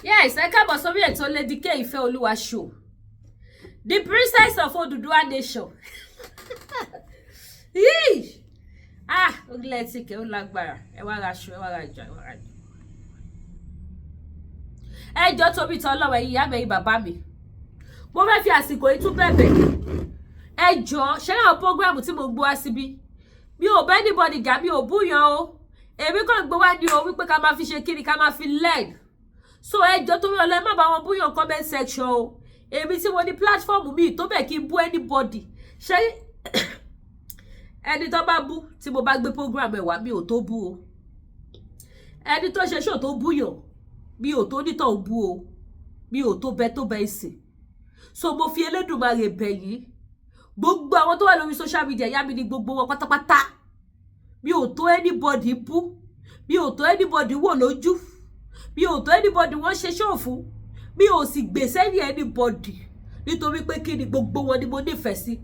Yes, ẹ káàbọ̀ sórí ètò Lady K Ìfẹ́ Olúwa show, the princess of Oduduwa nation. Yìí ah, orílẹ̀ tí kẹ́ ó lágbára. Ẹ wá ra aṣọ, ẹ wá ra ìjà, ẹ wá ra ìjà. Ẹ jọ, tóbi tán lọ́wọ́ ẹ̀yin ìyá mi, ẹ̀yin bàbá mi, mo fẹ́ fi àsìkò yìí tún bẹ̀bẹ̀. Ẹ jọ, ṣé àwọn program tí mo gbé wá síbí, mi ò bá anybody jà, mi ò búyan o. Èmi kàn gbé wá ní o wípé ká máa fi ṣe kíni, ká máa fi learn. So ẹ jọ, torí ọlọ́, ẹ má bá wọn búyan comment section o. Èmi tí mo ní platform mi tó bẹ̀ kí n bú anybody, ṣé ẹni tó bá bú tí mo bá gbé program ẹ̀ wá, mi ò tó bú o. Ẹni tó ṣe show tó búyàn, mi ò tó nítọ̀ bú o. Mi ò tó bẹ tó bẹ ìsìn. So mo fi Elédùmarè bẹ̀ yín, gbogbo àwọn tó wà lórí social media, yá mi ní gbogbo wọn pátápátá, mi ò tó anybody bú, mi ò tó anybody wò lójú, mi ò tó anybody wọ́n ṣe show fún, mi ò sì gbèsè ní anybody. Nítorí pé kí ni? Gbogbo wọn ni mo nífẹ̀ẹ́ sí.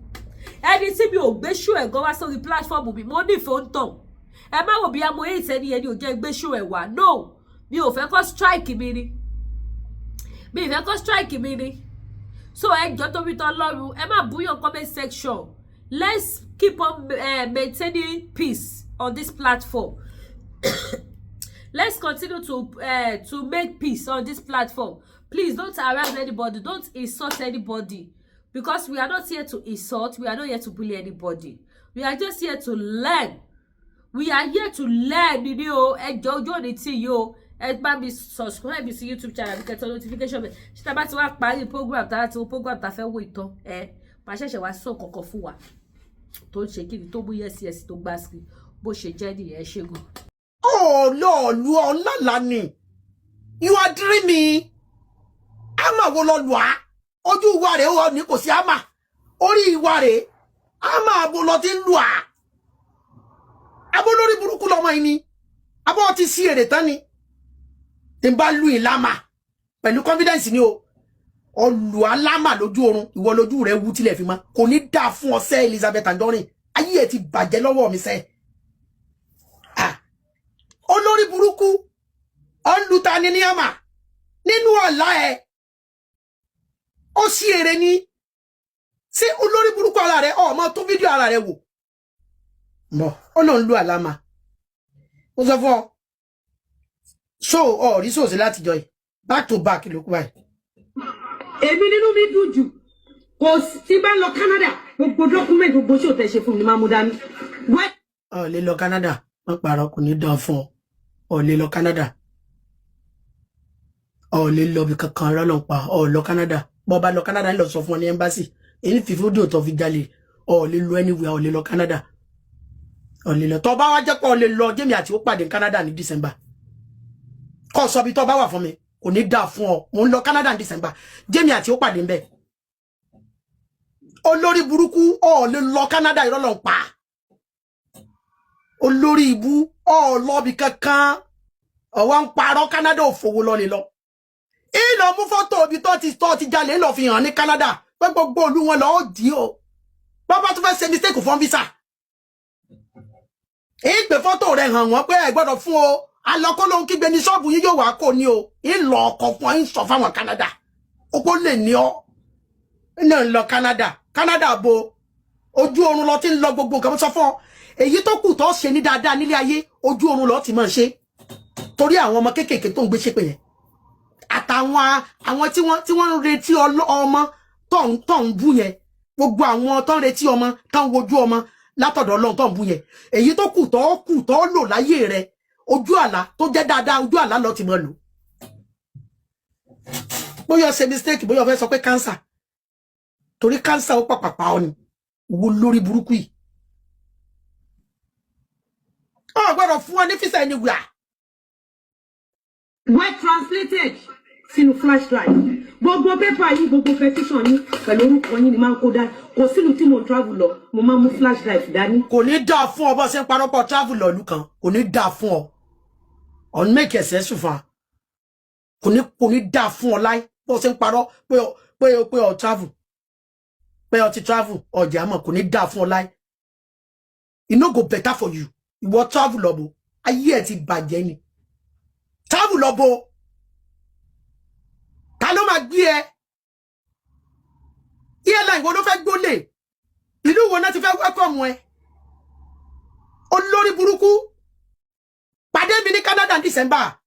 Ẹni tí mi ò gbé show ẹ̀ gan wá sórí platform mi, mo nífẹ̀ẹ́ ń tàn. Ẹ má wò bí amo hate ẹni, ẹni ò jẹ́ gbé show ẹ̀ wá. No, mi ò fẹ́ kó strike mi ni, mi ì fẹ́ kó strike mi ni. So ẹ jọ, tóbi tán lọ́rùn, ẹ má búyàn comment section. Let's keep on maintaining peace on this platform. Let's continue to make peace on this platform. Please don't harass anybody, don't insult anybody, because we are not here to insult, we are not here to bully anybody. We are just here to learn. We are here to learn ní o. Ẹ jọ, ojú òní tí yìí o. Ẹ bá mi subscribe sí YouTube channel mi, kẹ́ tẹ notification bell. Ṣé tá a bá ti wá parí program, tá a ti wo program tá a fẹ́ wò ìtàn, ẹ máa ṣẹ̀ṣẹ̀ wá sọ kankan fún wa tó ń ṣe kí ni, tó mú yes yes, tó gbá sí bó ṣe jẹ́ nìyẹn. Ṣẹ́gun. Ọlọ́ọ̀lù ọ̀làlà ni. You are dreaming. Àmà wo lọ lù á? Ojú wa rèé, ó ní kò sí àmà orí wa rèé. Àmà bo lọ ti ń lù á? Abó lórí burúkú lọmọ yìí ni, abọ́ ti sí èrè tán ni. Tí n bá lù yín lámà pẹ̀lú confidence ni o, ọlù alámà lójú oorun, ìwọ lójú rẹ wú tilẹ̀ fi mọ́. Kò ní dáa fún ọ sẹ́, Elizabeth Anjorin. Ayé ẹ ti bàjẹ́ lọ́wọ́ mi sẹ́. Ah, olórí burúkú, ọ̀nlùta ni ní àmà nínú ọ̀la ẹ̀, ó sí èrè ni. Ṣé olórí burúkú ara rẹ ọmọ tó fídíò ara rẹ wò mọ? Ó lòun lu àlámà. Ó sọ fún ọ so ọ rí sòsì látijọ́ yìí, back to back ló kú báyìí. Èmi nínú mi dùn jù. Kò sí tí bá lọ Canada, gbogbo document, gbogbo tí ò tẹ ṣe fún mi ni máa mú dání. Ọ lè lọ Canada, wọn pààrọ̀, kò ní dán fún ọ. Ọ lè lọ Canada, ọ lè lọ bí kankan rọlọ́n pa. Ọ lọ Canada, bọ́ bá lọ Canada, ń lọ sọ fún ọ ní embassy èyí fi fídíò tó fi jalè. Ọ lè lọ anywhere, ọ lè lọ Canada, ọ lè lọ. Tó bá wá jẹ́ pé ọ lè lọ, jẹ́mi àti ó pàdé ní Canada ní December, kọ́ sọ bí tó bá wà fún mi. Kò ní dáa fún ọ. Mò ń lọ Canada ní December, jẹ́mi àti ó pàdé ń bẹ̀. Olórí burúkú, ọ lè lọ Canada, irọ́ ló ń pa. Olórí ibú, ọ lọ bí kankan, ọwọ́ ń parọ́. Canada ò fowó lọ lè lọ. Ìlọ mú fọ́tò ibi tó ti jalè, lọ fi hàn ní Canada pé gbogbo olú wọn lọ́ọ́ dì ó. Bàbá tó fẹ́ ṣe mistake fún visa, ìgbé fọ́tò rẹ̀ hàn wọ́n pé ẹ gbọ́dọ̀ fún o. Alọ́kọ́ ló ń kígbe ní ṣọ́ọ̀bù yín yóò wá kó ní o. Ìlọ ọkọ̀ fún ọ, ń sọ fáwọn Canada opó lè ní ọ náà ń lọ Canada. Canada bo? Ojú oorun lọ ti ń lọ gbogbo nǹkan. Sọ fún ọ, èyí tó kù tó ṣe ní dáadáa nílé ayé, ojú oorun lọ ti máa ṣe, torí àwọn ọmọ kéékèèké tó ń gbé ṣépè yẹn, àtàwọn àwọn tí wọ́n ń retí ọmọ tó ń bú yẹn, gbogbo àwọn tó ń retí ọmọ, tó ń wojú ọmọ látọ̀dọ̀ Ọlọ́run tó ń bú yẹn, èyí tó kù tó kù tó lò láyé rẹ, ojú àlá tó jẹ́ dáadáa, ojú àlá lọ ti máa lò. Bóyá o ṣe mistake, bóyá o fẹ́ sọ pé cancer, torí cancer ó pàpàpà ọ ni wo lórí burúkú yìí. Ọ gbọ́dọ̀ fún ọ ní visa anywhere. Well translated sínú flash drive, gbogbo paper yín, gbogbo petition yín pẹ̀lú orúkọ yín ni máa ń kó dání. Kò sílùú tí mo ń travel lọ, mo máa ń mú flash drive dání. Kò ní dáa fún ọ. Bó ṣe ń parọ́ pọ̀ travel lọ́ọ̀lù kan, kò ní dáa fún ọ. Ọ̀n make ẹ̀sẹ̀ sùn fún wa. Kò ní dáa fún ọ láì bó ṣe ń parọ́ pé ọ travel, pé ọ ti travel ọjà mọ̀. Kò ní dáa fún ọ láì. E no go better for you. Ìwọ travel lọ bo? Ayé ẹ ti bàjẹ́ ni. Travel lọ bo? Ta ló máa gbé ẹ? Airline wo ló fẹ́ gbólè? Ìlú wo náà ti fẹ́ welcome ẹ? Olórí burúkú, pàdé mi ní Canada ní December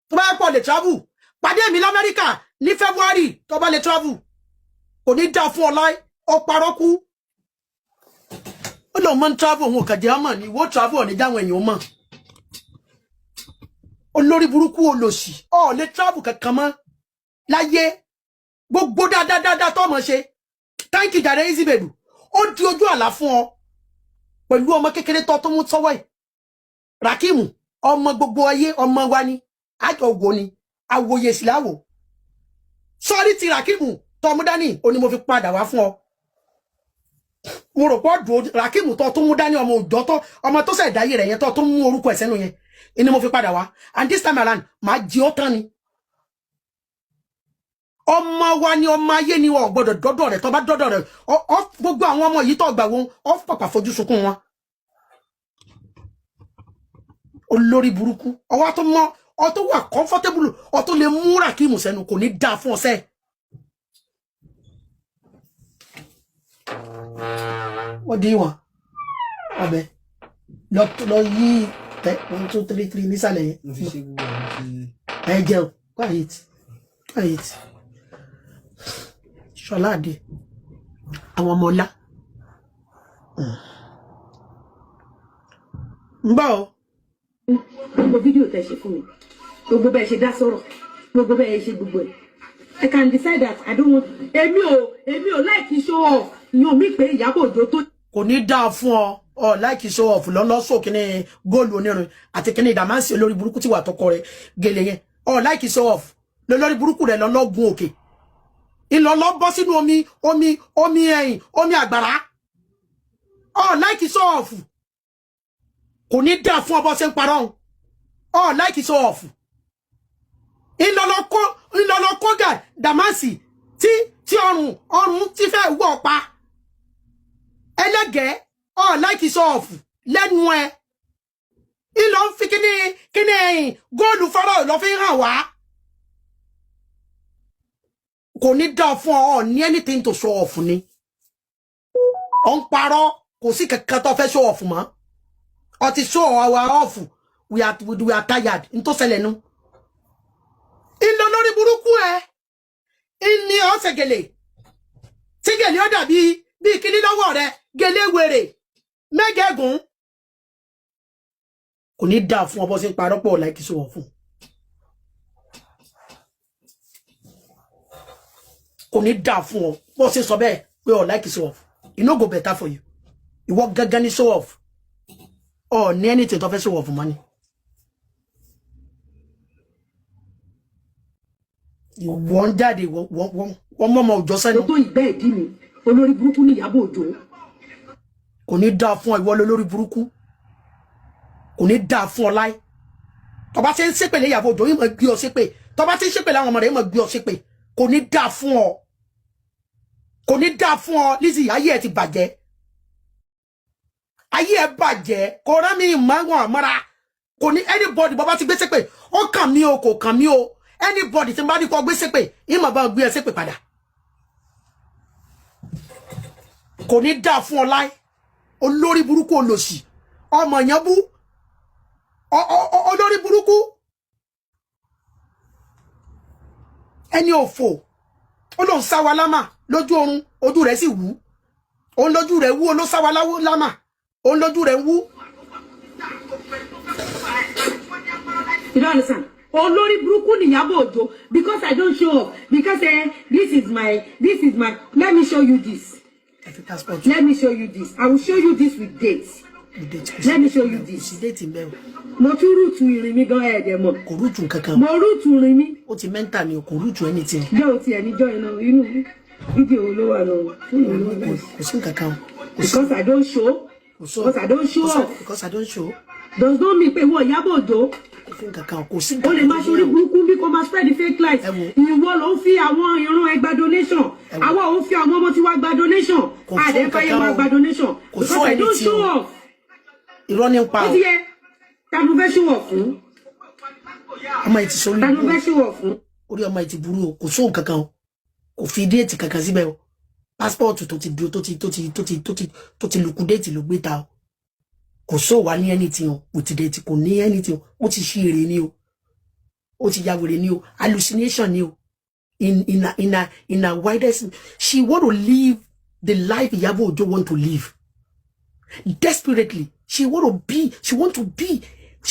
tó bá yẹ pọ̀ lè travel. Pàdé mi lamẹ́ríkà ní February tó bá lè travel. Kò ní dá fún ọ láì ọ parọ́ kú. Ó lóun máa ń travel, òun ò kàn jẹ́ ọmọ ní ìwọ travel ọ̀ní jáwọn èèyàn mọ̀. Olórí burúkú, olòṣì, ọ lè travel kankan mọ́ láyé. Gbogbo dáadáa tó mọ̀ ṣe, thank you jàre. Easy baby, ó di ojú àlá fún ọ pẹ̀lú ọmọ kékeré tó mú sọ́wọ́ ẹ̀, Rakimu. Ọmọ gbogbo ayé, ọmọ wa ni, àjọ wo ni àwòye síláwò sọ́rí ti Rakimu tó mú dání. Ó ní mo fi padà wá fún ọ. Mo rò pọ̀ dùn. Rakimu tó mú dání, ọmọ òjọ́ tó ọmọ tó ṣẹ̀dá ayé rẹ̀ yẹn, tó mú orúkọ ẹ̀ sẹ́nu yẹn ni mo fi padà wá. And this time around, màá jí ó tán ni. Ọmọ wa ni, ọmọ ayé ni. Wọn gbọ́dọ̀ dọ́dọ̀ rẹ̀. Tó bá dọ́dọ̀ rẹ̀, gbogbo àwọn ọmọ yìí tó gbà wọn, ọ pàpà fojú sunkún wọn. Olórí burúkú, ọwọ́ tó mọ́ ọ tó wà comfortable, ọ tó lè mú Rakimu sẹ́nu, kò ní dáa fún ọsẹ́. What do you want? Ọbẹ̀ lọ lọ yí tẹ 1 2 3 3 nísàlẹ̀ yẹn. Mo fi ṣe gbogbo àwọn ti. Ẹ jẹun, quiet quiet. Ṣọlá àdé, àwọn ọmọ ọlá ń bọ̀ o. Gbogbo fídíò tẹ́ ṣe fún mi, gbogbo bẹ́ẹ̀ ṣe dá sọ̀rọ̀, gbogbo bẹ́ẹ̀ ṣe gbogbo ẹ̀, I can decide that I don't want. Èmi ò like show off. Ìyẹn mi pé Ìyábọ̀ Òjó tó Kò ní dáa fún ọ. Ọ like show off lọ́lọ́sọ̀ kíní góòlù onírin àti kíní ìdàmánsì. Olórí burúkú tí wà tọkọ rẹ gèlè yẹn, ọ like show off lólórí burúkú rẹ lọ́lọ́gun òkè ìlọlọ́ bọ́ sínú omi, omi, omi ẹ̀yìn, omi àgbàrá. Ọ like show off. Kò ní dáa fún ọ bọ́ ṣe ń parọ́. Ọ like show off ìlọlọ́kọ́ gà dàmásì tí ọrùn tí fẹ́ wọ̀ pa ẹlẹ́gẹ̀ẹ́. Ọ like show off lẹ́nu ẹ. Ìlọ ń fi kíní kíní ẹ̀yìn góòlù fọ́rọ̀ lọ fi hàn wá. Kò ní dáa fún ọ. Ọ ní anything to show off ni. Ọ ń parọ́, kò sí kankan tó fẹ́ show off mọ́. Ọ ti show our off. We are tired. N tó ṣẹlẹ̀ nu ìlọ lórí burúkú ẹ ìní ọ̀sẹ̀ gèlè tí gèlè ó dàbí bíi kíní lọ́wọ́ rẹ, gèlè wèrè mẹ́gẹ̀gùn. Kò ní dáa fún ọ bọ́ sí ń parọ́ pọ̀ like show off. Kò ní dáa fún ọ bó ṣe sọ bẹ́ẹ̀ pé ọ like show off. E no go better for you. Ìwọ gangan ní show off. Ọ ní anything tó fẹ́ show off mọ́ ni. Ìwọ ń jáde, wọ́n mọ́mọ́ òjọ́ sẹ́nu. Tó ìgbẹ́ ìdí mi, olórí burúkú ní Ìyábọ̀ Òjó. Kò ní dáa fún ọ, ìwọ lólórí burúkú. Kò ní dáa fún ọ láì. Tó bá ṣe ń ṣépè lé Ìyábọ̀ Òjó, yìí máa gbé ọ ṣépè. Tó bá ṣe ń ṣépè láwọn ọmọ rẹ̀, yìí máa gbé ọ ṣépè. Kò ní dáa fún ọ, kò ní dáa fún ọ. Lizzy, ayé ẹ ti bàjẹ́, ayé ẹ bàjẹ́. Kò rán mi ìmọ̀ràn àmọ́ra. Kò ní anybody bọ́ bá ti gbé ṣépè, ó kàn mí o, kò kàn mí o. Anybody tí n bá ní kó gbé ṣépè, ìmọ̀ bá gbé ẹ ṣépè padà. Kò ní dáa fún ọ láì. Olórí burúkú, olòṣì, ọmọ yẹn bú olórí burúkú, ẹni òfò. Ó lóun sáwa lámà lójú oorun, ojú rẹ̀ sì wú. Òun lójú rẹ̀ wú, ó ló sáwa lámà, òun lójú rẹ̀ wú. You don't understand. Olórí burúkú ni Ìyábọ̀ Òjó because I don't show up because this is my, let me show you this. Ẹ fi passport. Let me show you this. I will show you this with dates. Let me show you Kò this. sí date ń bẹ́ o. Mo tún rúùtù ìrìn mi gan, ẹ̀ẹ́dẹ̀ mọ̀. Kò rúùtù kankan. Mo rúùtù ìrìn mi. Ó ti mẹ́ńtà ni o, kò rúùtù anything. Jẹ́ o tiẹ̀ níjọ́ iná inú fídíò ló wà lọ fóònù ló wà Kò báyìí. kò sí nǹkan kan o. Kò sí. Because I don't show. Kò sọ. Because I don't show off. Because I don't show. Does not mean pé ìwọ Ìyábọ̀ Òjó Kò sí nǹkan kan o, kò sí o nǹkan lè kan máa tó ṣorí yẹ o. burúkú bí kò máa spread the fake lies. Ẹ wo. Ìwọ ló ń fi àwọn ìran ẹgbà donation. Ẹ wo. Àwa ò ń fi àwọn ọmọ tí wàá gba donation. Kò fún Àdẹ́fáyé nǹkan máa kan o. gba donation. Kò Because fún I don't anything show o. off. Irọ́ ní ń pa Ó o. ti yẹ. Ta ló fẹ́ show off fún? Ọmọ yìí ti sọ Ta ló orí fẹ́ show off fún? Orí ọmọ yìí ti burú o. Kò sóhun kankan o, kò fi date kankan síbẹ̀ o. Passport tó ti tó ti tó ti tó ti tó ti tó ti liquidate ló gbé ta o. Kò sóò wá ní anything o, with date kò ní anything o. Ó ti ṣí èrè ni o, ó ti ya wèrè ni o, hallucination ni o. In a widest, she want to live the life Iyabo Ojo want to live desperately. She want to be she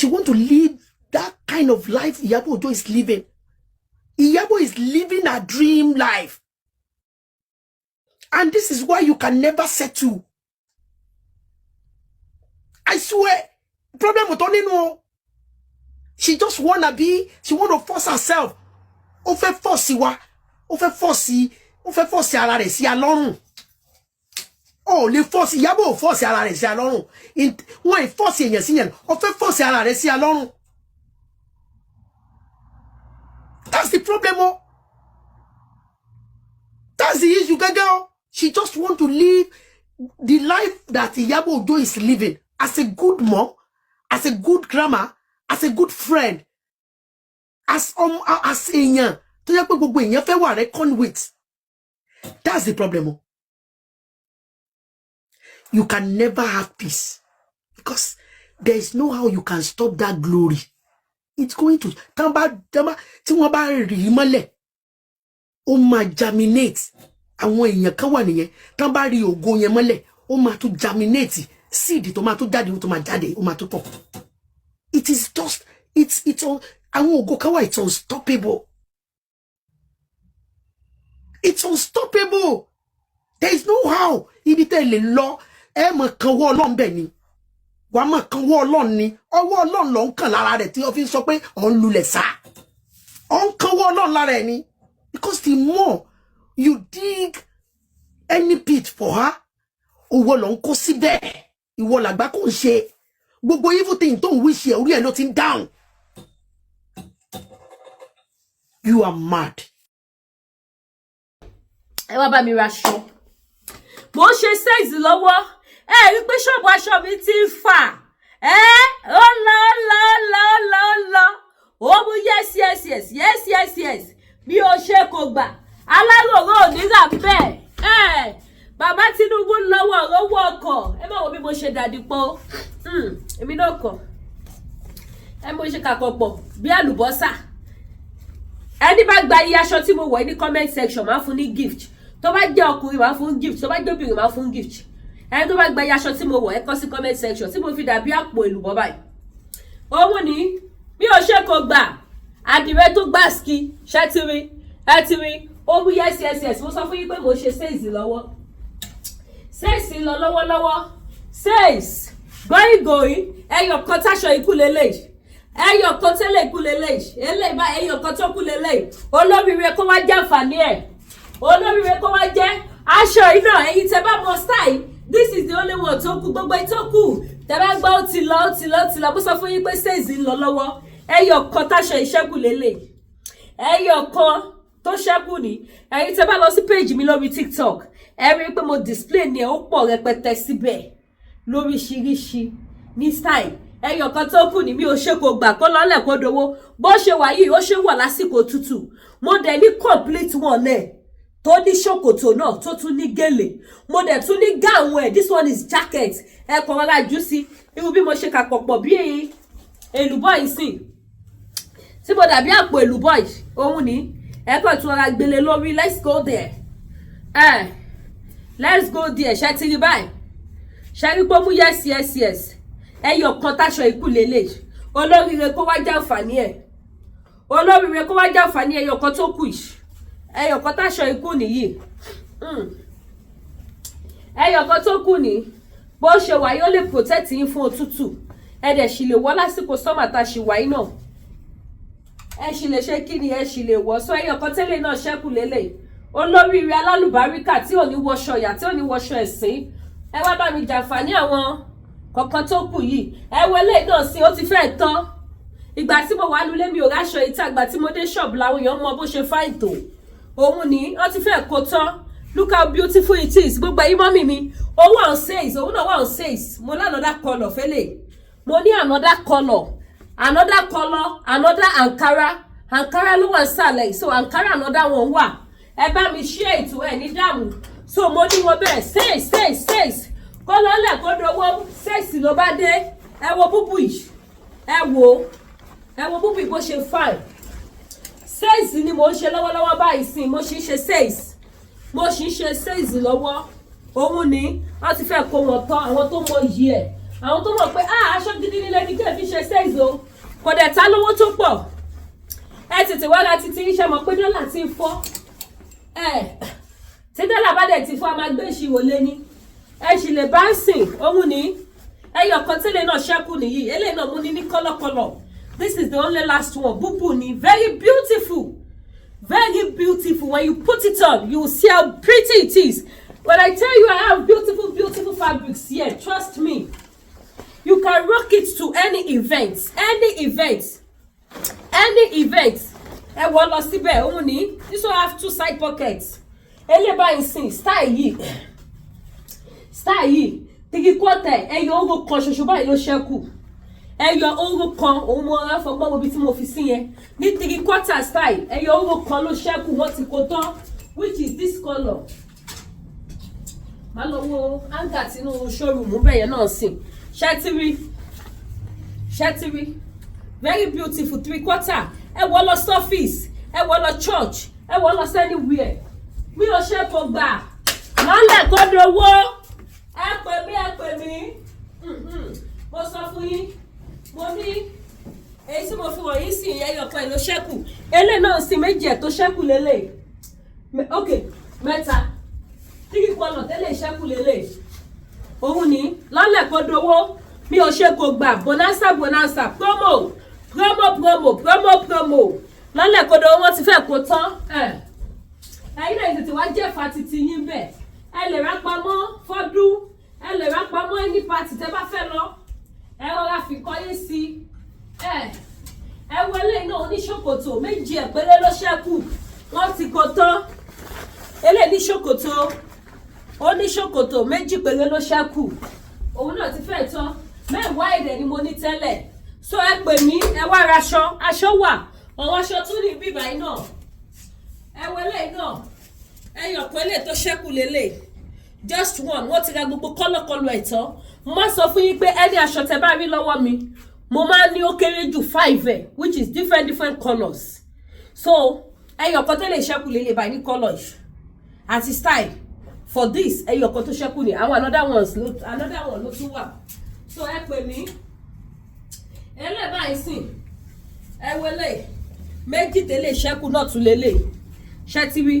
want to live that kind of life Iyabo Ojo is living. Iyabo is living a dream life, and this is why you can never settle. I swear, problem tó nínú o. She just wanna be, she want to force herself. Ó fẹ́ force wa, ó fẹ́ force ara rẹ̀ sí alọ́rùn. Ó lè force Ìyábọ̀, ò force ara rẹ̀ sí alọ́rùn. Wọ́n ì force èèyàn sí yẹn. Ó fẹ́ force ara rẹ̀ sí alọ́rùn. That's the problem o. That's the issue gẹ́gẹ́ o. She just want to live the life that Ìyábọ̀ Ojo is living as a good mom, as a good grandma, as a good friend, as èèyàn tó yẹ pé gbogbo èèyàn fẹ́ wà reckon with. That's the problem o. You can never have peace because there is no how you can stop that glory. It's going to tán bá tán bá tí wọ́n bá rí i mọ́lẹ̀, ó máa germinate. Àwọn èèyàn kan wà nìyẹn, tán bá rí ògo yẹn mọ́lẹ̀, ó máa tún germinate. Seed tó máa tún jáde, ó tó máa jáde, ó máa tún pọ̀. It is just it's on àwọn ògo kan wà, it's unstoppable, it's unstoppable. There is no how. Ibi tẹ́ lè lọ, ẹ mọ̀ kan wọ́ Ọlọ́run bẹ́ẹ̀ ni, wàá mọ̀ kan wọ́ Ọlọ́run ni. Ọwọ́ Ọlọ́run ló ń kàn lára rẹ̀ tí wọ́n fi ń sọ pé ọ̀ ń lulẹ̀ sá. Ọ̀ ń kan wọ́ Ọlọ́run lára ẹ̀ ni, because the more you dig any pit for her, owó ló ń kó síbẹ̀. Ìwọ làgbà kò ń ṣe gbogbo evil thing tó ń wish ẹ, orí ẹ ló ti ń down. You are mad. Ẹ wá bá mi ra aṣọ. Mo ń ṣe sales lọ́wọ́. Ẹ rí i pé ṣọ́ọ̀bù aṣọ mi ti ń fà. Ẹ ó lọ, ó lọ, ó lọ, ó lọ, ó lọ, ó mú. Yes, bí o ṣe kò gbà, aláròró ò ní rà bẹ́ẹ̀. Ẹ bàbá Tinubu lọ́wọ́ owó ọkọ̀. Ẹ má wo bí mo ṣe dàdí pọ̀. Èmi náà kọ̀ ẹ, mo ṣe kàkọ̀ pọ̀ bí àlùbọ́sà. Ẹni bá gba iye aṣọ tí mo wọ̀ ní comment section, máa fún ní gift. Tó bá jẹ́ ọkùnrin, máa fún gift. Tó bá jẹ́ obìnrin, máa fún gift. Ẹni tó bá gba iye aṣọ tí mo wọ̀, ẹ kọ sí comment section, tí mo fi dàbí àpò èlùbọ́ báyìí. Òun ni bí o ṣe kò gbà, àdìrẹ tó gbà ski ṣẹ́tìrì ẹ ti rí. Ó mú. Yes, mo sọ fún yín pé mo ṣe sales lọ́wọ́. Sales lọ lọ́wọ́lọ́wọ́, sales going going. Ẹyọ kan táṣọ ikú lélẹ̀, ẹyọ kan tẹ́lẹ̀ ikú lélẹ̀, eléyìí bá ẹyọ kan tó kú lélẹ̀. Olóríire kó wá jẹ́ àǹfààní ẹ̀, olóríire kó wá jẹ́ aṣọ yìí náà. Ẹ̀yin tẹ́ bá mọ style, this is the only one tó kù. Gbogbo tó kù tẹ́ bá gbọ́, ó ti lọ, ó ti lọ, ó ti lọ. Mo sọ fún yín pé sales ń lọ lọ́wọ́. Ẹyọ kan táṣọ ìṣẹ́kù lélẹ̀, ẹyọ kan tó ṣẹ́kù ní. Ẹ̀yin tẹ́ bá lọ sí page mi lórí TikTok, ẹ rí i pé mo display ní ẹ, ó pọ̀ rẹpẹtẹ síbẹ̀ lóríṣiríṣi ní style. Ẹyọ kan tó kù ní. Mi ò ṣe kò gbà, kó lọ́lẹ̀ kó dowó. Bó ṣe wà yìí, ó ṣe wọ̀ lásìkò tútù. Mo dẹ̀ ní complete one náà tó ní ṣòkòtò náà, tó tún ní gèlè. Mo dẹ̀ tún ní gown ẹ̀. This one is jacket. Ẹ kàn rọra jù sí irú bí mo ṣe kà pọ̀pọ̀ bí èlùbọ́ yìí sìn, tí mo dàbí àpò èlùbọ́ yìí. Òun ni ẹ kàn tún rọra gbélé lórí. Let's go there, ẹ let's go there. Ṣe ti rí báyìí? Ṣe rí pé ó mú? Yes, ẹyọ kan táṣọ ikú lélẹ̀. Olóríire kó wá jàǹfààní ẹ̀, olóríire kó wá jàǹfààní ẹyọ kan tó kù yìí. Ẹyọ kan táṣọ ikú nìyí. Ẹyọ kan tó kù ní. Bó ṣe wà yóò lè protect yín fún òtútù. Ẹ dẹ̀ sì lè wọ̀ lásìkò summer tá a ṣì wà yìí náà. Ẹ sì lè ṣe kí ni, ẹ sì lè wọ̀. Sọ ẹyọ kan tẹ́lẹ̀ náà ṣẹ́kù lélẹ̀. Olóríire alálùbáríkà tí ò ní wọṣọ ìyà, tí ò ní wọṣọ ẹ̀sín, ẹ wá bá mi jàǹfààní àwọn kọ̀ọ̀kan tó kù yìí. Ẹ wọlé náà sí, ó ti fẹ́ tán. Ìgbà tí mo wà lulẹ̀, mi ò ráṣọ ìta. Ìgbà tí mo dé ṣọ́ọ̀bù làwọn èèyàn mọ bó ṣe fine tó. Òun ni wọ́n ti fẹ́ kó tán. Look how beautiful it is. Gbogbo ẹ̀yin mummy mi, ó wà on sales, òun náà wà on sales. Mo ní another colour fẹ́lẹ̀, mo ní another colour, another colour, another ankara. Ankara ló wà nísàlẹ̀. So Ankara, another one wà. Ẹ bá mi ṣí ètò ẹ ní dààmú. So mo ní wọn bẹ́ẹ̀, sales, sales, sales, kó lọ́lẹ̀ kó dowó, sales ló bá dé. Ẹ wo búbù yìí, ẹ wo, ẹ wo búbù yìí bó ṣe fine. Sales ni mo ń ṣe lọ́wọ́lọ́wọ́ báyìí sìn. Mo sì ń ṣe sales, mo sì ń ṣe sales lọ́wọ́. Òun ni wọ́n ti fẹ́ kó wọn tán. Àwọn tó mọ iyì ẹ̀, àwọn tó mọ̀ pé, ah, aṣọ gidi nílẹ̀ ní kí ẹ fi ṣe sales o, kò dẹ̀ ta lówó tó pọ̀. Ẹ tètè wá láti ti iṣẹ́ mọ̀ pé dọ́là ti ń fọ́ ẹ. Tí dọ́là bá dẹ̀ ti fọ́, a máa gbé ìṣirò lé ní ẹ sì lè bá ń sìn. Òun ni ẹyọ kan tẹ́lẹ̀ náà ṣẹ́kù nìyí. Eléyìí náà mú ní kọ́lọ́kọ́lọ́. This is the only last one. Búbù ni, very beautiful, very beautiful. When you put it on, you will see how pretty it is. When I tell you I have beautiful, beautiful fabrics here, trust me, you can rock it to any event, any event, any event. Ẹ wọ lọ síbẹ̀. Òun ni this one have two side pockets. Eléyìí báyìí sìn, style yìí, style yìí, three quarter, ẹyọ oró kan ṣoṣo báyìí ló ṣẹ́kù. Ẹyọ oró kan, òun mo rán fọgbọ́n wo ibi tí mo fi sí yẹn ní three quarter style. Ẹyọ oró kan ló ṣẹ́kù, wọ́n ti kó tán, which is this colour. Má lọ wo hanger tinú showroom bẹ́ẹ̀ yẹn náà sìn. Ṣẹ́tírí, ṣẹ́tírí, very beautiful three quarter. Ẹ wọ lọ sọ́fíìsì, ẹ wọ lọ church, ẹ wọ lọ anywhere. Mi ò ṣe kò gbà lọ́lẹ̀ kó dowó. Ẹ pè mí, ẹ pè mí. Mo sọ fún yín, mo ní èyí tí mo fi wọ̀nyí sí, ẹyọ kan ẹ̀ ló ṣẹ́kù. Eléyìí náà sì, méjì ẹ̀ tó ṣẹ́kù lélẹ̀. Ok, mẹ́ta, three quarter tẹ́lẹ̀ ṣẹ́kù lélẹ̀. Òun ní lọ́lẹ̀ kó dowó. Mi ò ṣe kò gbà. Bonanza, bonanza, promo, promo, promo, promo, promo, lọ́lẹ̀ kó dowó. Wọ́n ti fẹ́ kó tán. Ẹ̀yin náà tètè wá jẹ́fà títí yín bẹ́ẹ̀. Ẹ lè rà pamọ́ fọ́dún, ẹ lè rà pamọ́ any party tẹ́ bá fẹ́ lọ. Ẹ rọra fi kọ́ yín sí ẹ. Ẹ wọlé náà, oníṣòkòtò méjì ẹ̀ péré ló ṣẹ́kù, wọ́n ti kó tán. Eléyìí ní ṣòkòtò, oníṣòkòtò méjì péré ló ṣẹ́kù, òun náà ti fẹ́ tán. Mẹ́wàá èdè ni mo ní tẹ́lẹ̀. So ẹ pè mí, ẹ wá raṣọ. Aṣọ wà, àwọn aṣọ tún ní bíbá yìí náà. Ẹ wọlé náà, ẹyọ kan eléyìí tó ṣẹ́kù lélẹ̀, just one. Wọ́n ti ra gbogbo kọ́lọ́kọ́lọ́ ẹ̀ tán. Mo máa sọ fún yín pé ẹni aṣọ tẹ bá rí lọ́wọ́ mi, mo máa ní ó kéré jù five ẹ̀, which is different different colours. So ẹyọ kan tẹ́lẹ̀ ṣẹ́kù lélẹ̀ báyìí ní colour yìí àti style for this. Ẹyọ kan tó ṣẹ́kù ní àwọn another ones ló, another one ló tún wà. So ẹ pè mí. Eléyìí báyìí sìn, ẹ wọlé, méjì tẹ́lẹ̀ ṣẹ́kù náà tún lélẹ̀. Ṣẹ́tírí,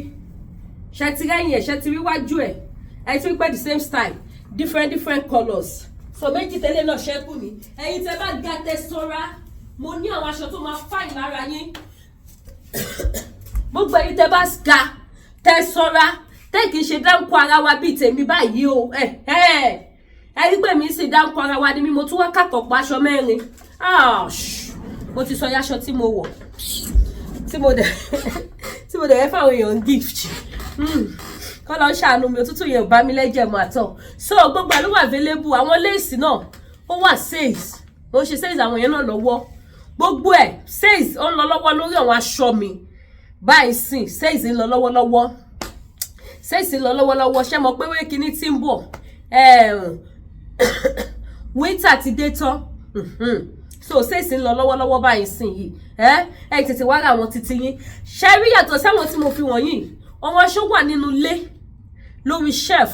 ṣẹ́tírí ẹ̀yìn ẹ̀, ṣẹ́tírí wájú ẹ̀, ẹ ti rí pé the same style, different different colours. So méjì tẹ́lẹ̀ náà ṣẹ́kù ní. Ẹ̀yin tẹ́ bá ga, tẹ́ sanra, mo ní àwọn aṣọ tó máa fine lára yín. Gbogbo ẹ̀yin tẹ́ bá ga, tẹ́ sanra, tẹ́ kì í ṣe dáńkọ ara wa bíi tèmi báyìí o. Ẹ ẹ ẹ rí pé mi sì dáńkọ ara wa ni mi. Mo tún wá kàkọ̀ pa aṣọ mẹ́rin. Ah, mo ti sọ yaṣọ tí mo wọ̀, tí mo dẹ̀ fẹ́ fáwọn èèyàn gift. Kọ́ lọ ṣàánú mi, òtútù yẹn ò bá mi lẹ́jẹ̀ mọ́ àtọ̀. So gbogbo ẹ̀ ló wà available. Àwọn lace náà ó wà, sales, mo ń ṣe sales àwọn yẹn náà lọ́wọ́. Gbogbo ẹ̀, sales ó ń lọ lọ́wọ́ lórí àwọn aṣọ mi báyìí sìn. Sales ń lọ lọ́wọ́lọ́wọ́, sales ń lọ lọ́wọ́lọ́wọ́. Ṣé mo pé wé kíní tí ń bọ̀, winter ti dé tán. So sales ń lọ lọ́wọ́lọ́wọ́ báyìí sìn yìí. Ẹ ẹ tètè wá ra àwọn titi yín. Ṣe rí yàtọ̀ sáwọn tí mo fi wọ̀nyí, àwọn aṣọ wà nínú ilé lórí shelf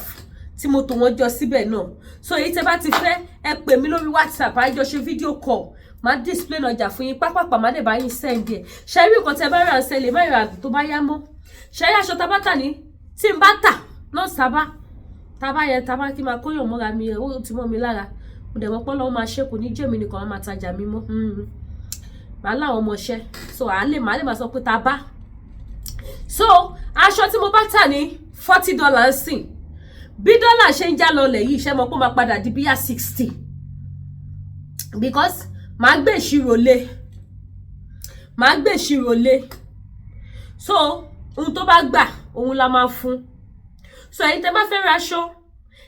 tí mo tò wọ́n jọ síbẹ̀ náà. So èyí tẹ́ bá ti fẹ́, ẹ pè mí lórí WhatsApp, àjọ ṣe video call, máa display ọjà fún yín pápápá, má dẹ̀ bá yín send ẹ̀. Ṣe rí nǹkan tẹ́ bá rà ń sẹ́lẹ̀ má rà tó bá yá mọ́. Ṣe rí aṣọ tá bá tà ní tí n bá tà náà, sábà tábà yẹn tábà kí n máa kóyàn mọ́ra mi, ó ti mọ́ mi lára. Mo dẹ̀ mọ́ pọ́ lọ́wọ́ máa ṣe, kò ní jẹ́ mi nìkan máa tajà mi mọ́, màá láwọn ọmọọṣẹ́. So à lè màá lè máa sọ pé tá a bá so aṣọ tí mo bá tà ní $40 sìn, bí dọ́là ṣe ń já lọlẹ̀ yìí, ṣe mọ̀ pé ó máa padà di bíyà 60, because màá gbé ìṣirò lé, màá gbé ìṣirò lé. So ohun tó bá gbà, òun la máa fún. So ẹ̀yin tẹ́ bá fẹ́ ra aṣọ,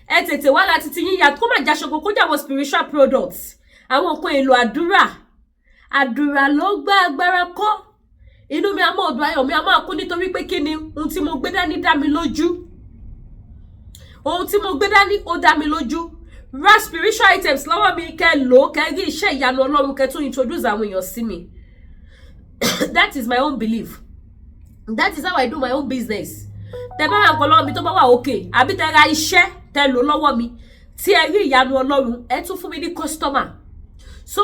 ẹ tètè wá láti ti yín yà, kó má jáṣọ kó jẹ́ àwọn spiritual products, àwọn nǹkan èlò àdúrà. Àdúrà ló gbá, agbára kọ́. Inú mi á máa dùn, ayọ̀ mi á máa kún, nítorí pé kí ni? Ohun tí mo gbé dání dá mi lójú. Ohun tí mo gbé dání, ó dá mi lójú. Ra spiritual items lọ́wọ́ mi, kẹ́ lò ó, kẹ́ rí iṣẹ́ ìyanu Ọlọ́run, kẹ́ tún introduce àwọn èèyàn sí mi. That is my own belief. That is how I do my own business. Tẹ́ bá ra nǹkan lọ́wọ́ mi, tó bá wà okay, àbí tẹ́ ra iṣẹ́, tẹ́ lò lọ́wọ́ mi, tí ẹ rí ìyanu Ọlọ́run, ẹ tún fún mi ní customer. So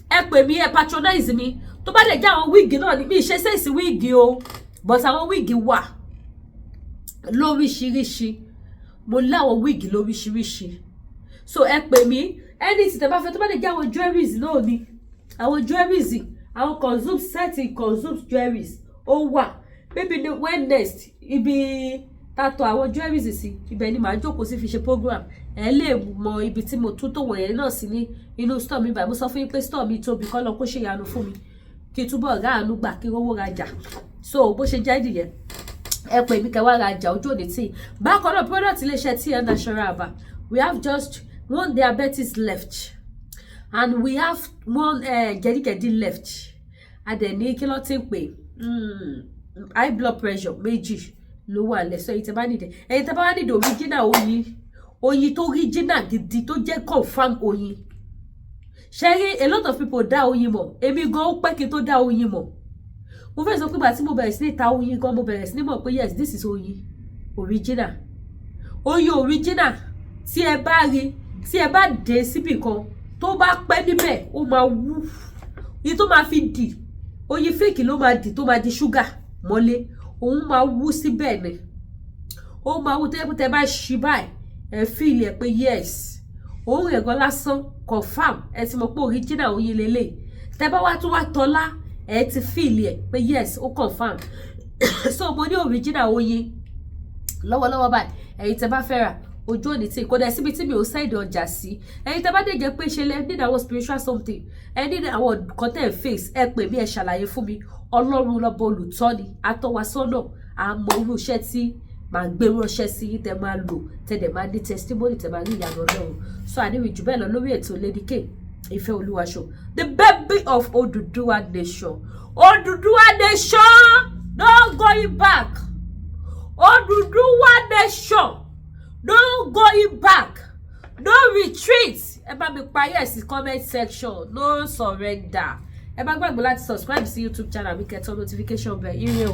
ẹ pè mí, ẹ patronize mi. Tó bá dẹ̀ jẹ́ àwọn wig náà ní, mi ṣe sales wig o, but àwọn wig wà lóríṣiríṣi. Mo láwọn wig lóríṣiríṣi. So ẹ pè mí, anything tẹ́ bá fẹ́. Tó bá dẹ̀ jẹ́ àwọn jewelries náà ni, àwọn jewelries, àwọn consume set, consume jewelries, ó wà. Maybe the when next, ibi tàtọ̀ àwọn jewelries sí, ibẹ̀ ni màá jókòó sí fi ṣe program. Ẹ lè mọ ibi tí mo tún tó wọ̀nyẹn náà sí ní inú store mi báyìí. Mo sọ fún yín pé store mi tóbi. Kọ́ lọ kó ṣe ìyanu fún mi, kí n túbọ̀ ráàánú gbà, kí n rówó rajà. So bó ṣe jẹ́ nìyẹn. Ẹ pè mí, kẹ́ wá rajà. Ojú òní tí bákan náà, product iléeṣẹ́ TN Natural Herbal, we have just one diabetes left and we have one jẹ̀díjẹ̀dí left. A dẹ̀ ní, kí ló ti ń pè, high blood pressure méjì ló wà lẹ́sọ̀. Ẹ̀yin tẹ́ bá nídìí, ẹ̀yin tẹ́ bá wá nídìí original oyin, oyin tó original gidi, tó jẹ́ confam oyin. Ṣe rí, a lot of people dá oyin mọ̀. Èmi gan, ó pẹ́ kí n tó dá oyin mọ̀. Mo fẹ́ sọ pé ìgbà tí mo bẹ̀rẹ̀ sí ní ta oyin gan, mo bẹ̀rẹ̀ sí ní mọ̀ pé yes, this is oyin original. Oyin original, tí ẹ bá rí, tí ẹ bá dé síbì kan, tó bá pẹ́ níbẹ̀, ó máa wú. Yìí tó máa fi dì, oyin fake ló máa dì, tó máa di ṣúgà mọ́lé. Òun máa wú síbẹ̀ ni, ó máa wú, tó yẹ kó tẹ bá ṣí báyìí, ẹ feel ẹ pé yes, òun rẹ̀ gan lásán confam. Ẹ ti mọ̀ pé original oyin lélẹ̀. Tẹ bá wá tún wá tọ́lá, ẹ ti feel ẹ pé yes, ó confam. So mo ní original oyin lọ́wọ́lọ́wọ́ báyìí. Ẹ̀yin tẹ bá fẹ́ rà, ojú òní tí kò dẹ̀ síbi tí mi ò send ọjà sí. Ẹ̀yin tẹ bá dé jẹ́ pé ṣe lẹ need àwọn spiritual something, ẹ need àwọn nǹkan tẹ̀ face, ẹ pè mí, ẹ ṣàlàyé fún mi. Ọlọ́run lọ́bọ olùtọ́ni atọ́wasọ́nà, àmọ́ irú iṣẹ́ tí màá gbé ránṣẹ́ sí yín, tẹ máa lò, tẹ dẹ̀ máa ní testimony, tẹ máa rí ìyanu Ọlọ́run. So àníwì jù bẹ́ẹ̀ lọ lórí ètò Lady K Ìfẹ́ Olúwaṣọ, the baby of Oduduwa nation. Oduduwa nation, no going back. Oduduwa nation, no going back, no retreat. Ẹ bá mi parí ẹ̀ sí comment section: no surrender. Ẹ má gbàgbé láti subscribe sí YouTube channel mi, kẹ́ tẹ notification bell. Ire o.